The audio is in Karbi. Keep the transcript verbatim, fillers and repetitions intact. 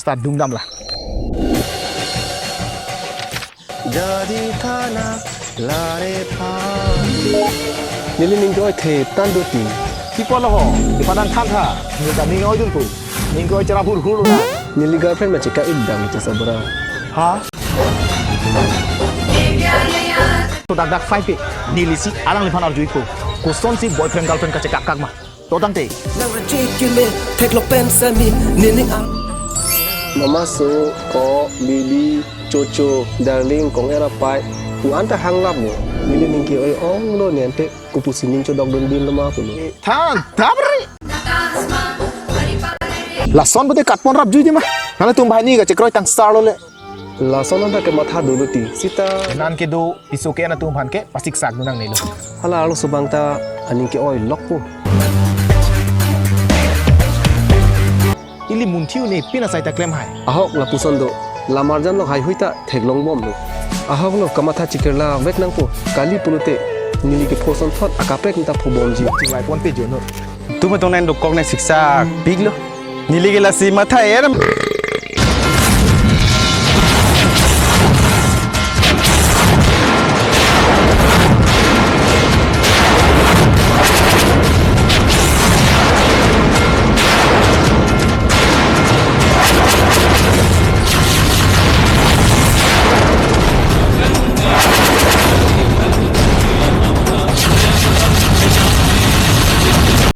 ta dungdamla. Jadi thana lare pha. Neli ning ke-oi the tando ti. Kipo lo ho, di panan than tha. Neli ta ning oidul ko. Ning ke-oi chera hur hur na. Neli girlfriend ma chika ik dam cha sabra. Ha? To dak dak five ke. Neli si alangliphan arju ik ko. Kosonsi boyfriend girlfriend kachekak kak ma. To tangte. Nang anchikime theklong pen sami nining ang. Mama so, ko, bibi, chocho, darling, kong era pai. Pu anta hanglap mo. Neli ning ke-oi ong lo ne ante kopusi ning chodok dun bin lo ma pulo. Than, thabri. Lason pute katpon rap jui di ma. Nangtum banghini kachekroi tang star lo le. Lason anta kematha dolo ti. Sita. Nan kedo piso ke nangtum aphan ke pasik sak dun nangne lo. Hala arloso abang ta aning ke-oi lok po. Ili munthi un-e pin asai ta klem hai. Ahok lapuson do. Lamarjan lok haihui ta theklong bom lo. Ahok lo kamatha chikirla vek nangpo. Kali pulote neli ke phoson thot akaprek ta phobomji. Chinglai ponpe jono. Tuma tong nang dokok nang siksak pik lo. Neli ke lasi matha er.